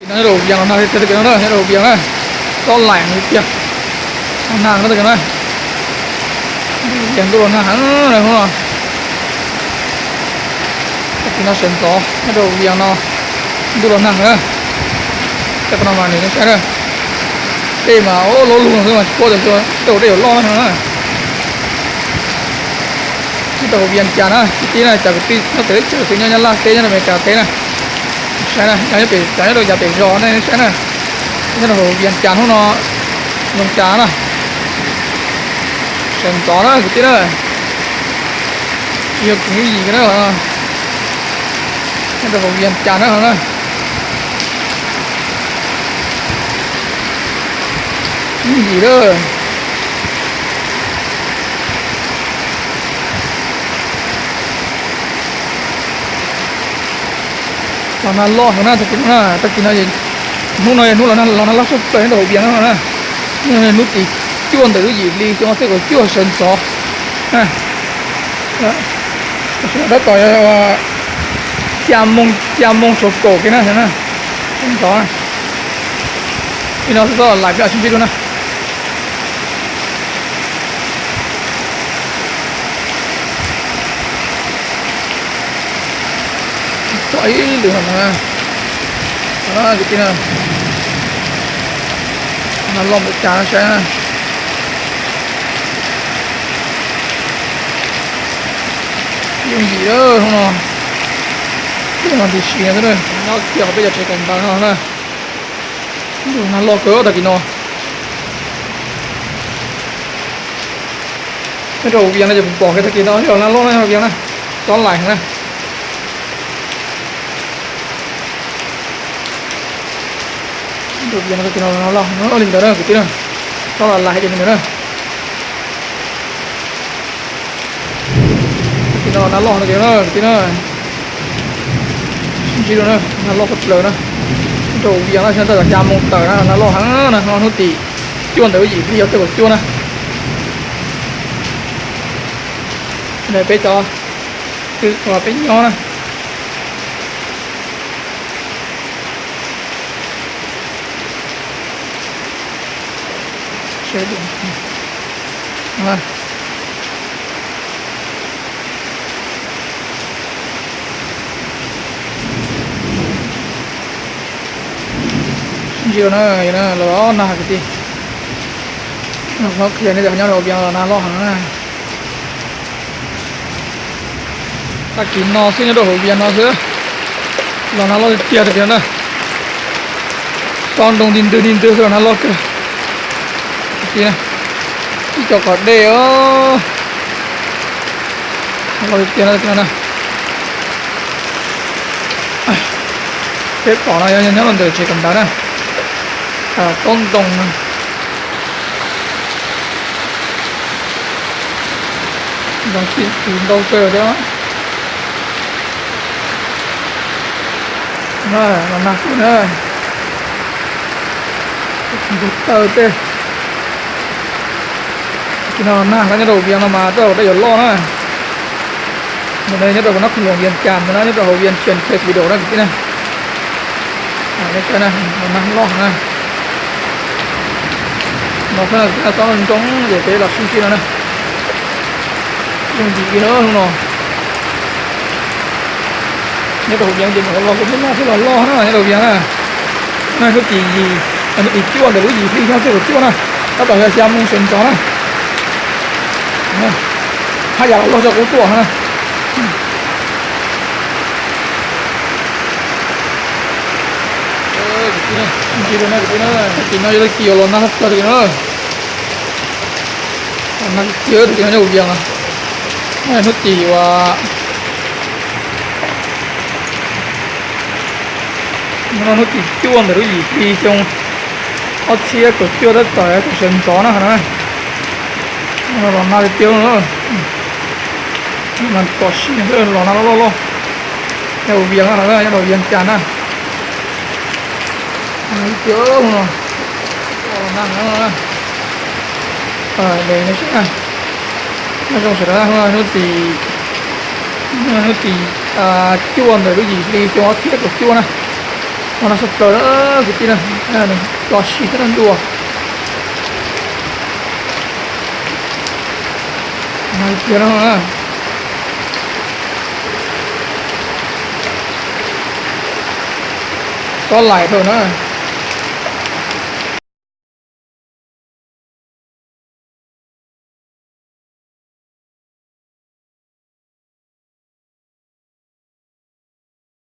Nyob rau hauv Vias los nag tiag tiag no na, nyob rau hauv Vias na, tsob laim tiag tiag. Los nag no tiag na, Vias ntuj los nag heev na hnub no. Tag kis no sawv ntxov nyob rau hauv Vias no ntuj los nag na. Tej qhov no mas nws saib na, tej mas loj lug no xwb mas tsis paub tias tej ua dej yuav loj no na. Nyob rau hauv Vias Cas na, tib tib na, cov kwv tij nyob txawv teb chaws xwb, nyob Nyab Laj teb, nyob rau Amelikas teb na, saib na, nyob pem, cov nyob rau yav pem zos na saib na, nyob rau hauv Vias Cas hnub no, Vias Cas na, sawv ntxov na kwv tij na, tsis yog khoom ib yim na, nyob rau hauv Vias Cas na no na. Ib yim lawm. Los nag loj heev na tag kis no na, tag kis no, hnub no yog hnub los nag loj tshaj plaws nyob rau hauv Vias no na. Hnub no yog hnub tim cuaj ntawm lub yim hli xyoo ob txhiab kaum cuaj sawv ntxov. Tab tom xya moo, xya moo saum kaum kiag na, sawv ntxov. Li no xwb, lais peb sib ntsib dua na. Txog ib lwm no, kwv tij na, nag loj npaum cas saib na. Yooj yim lawm hnub no, twb no tib si no xwb, nyob kiag qhov peb cov tsev kawm ntawv no na. Nag loj kawg tag kis no. Nyob rau hauv Vias no ces kuv pom kiag tag kis no los nag loj na, Vias na, tsob laim na. Rau Vias no tag kis no los nag loj li ntawd na kwv tij na, tsob laim laim ces li ntawd na. Tag kis no los nag loj no ces na kwv tij na, sib ntsib dua na, nag loj tshaj plaws na. Rau hauv Vias no xyov tab tom xya moo tawm na, nag loj heev na, hnub tim cuaj ntawm lub yim hli ob txhiab kaum cuaj na. Peb cov, peb nyob na. Sib ntsib na, los nag kwv tij, qhov qhia nej tias nyob rau hauv Vias los nag loj heev na. Tag kis no xwb nyob rau hauv Vias no xwb los nag loj tiag tiag tiag na. Xob ntoo nti ntwg nti ntwg xwb los nag loj kawg. Ib co qos dej os, nag loj tiag tiag no na. Peb pom no yog nyob rau ntawm tsev kawm ntawv na, tsob ntoo na. Ntoo txim ntau kawg thiab. Los nag xwb na, ntug taw tej. Tag kis no los nag na, nyob rau hauv Vias no mas tej zaum dej yuav loj na. Ntawm no nyob rau hauv Nab Khoos Loos Vias Cas ntawd na, nyob rau hauv Vias Cas Facebook na kwv tij na. Nej saib na, los nag loj na. No xwb na, tsob ntoo ces peb los sib ntsib no na. Yooj yim li na hnub no. Nyob rau hauv Vias ces nyuam qhuav los kuv twb nag thiab los loj na nyob rau Vias na. Nag hnub tim yim, hnub tim cuaj ntawm lub yim hli xyoo ob txhiab kaum cuaj na, tab tom yog xya moo sawv ntxov na. Haj yam los loj tshaj qub tuaj na. Sib ntsib dua na kwv tij na, tag kis no yog tag kis yuav los nag tshaj plaws tag kis no. Los nag tiag tiag tag kis no nyob hauv Vias no. Hnub tim uas, no hnub tim cuaj ntawm lub yim hli xyoo ob txhiab kaum cuaj tab tom sawv ntxov na no. Los nag tiag tiag no. Mas tom sim los nag loj loj loj. Nyob hauv Vias no, nyob rau Vias Cas na. Tiag no. Los nag no. Nyob zoo sawv daws, hnub tim, hnub tim cuaj ntawm lub yim hli xyoo ob txhiab kaum cuaj na. Qhov no tshaj plaws na kwv tij na, plob si thiab na ntuj. Tiag no, tob lais dhau na.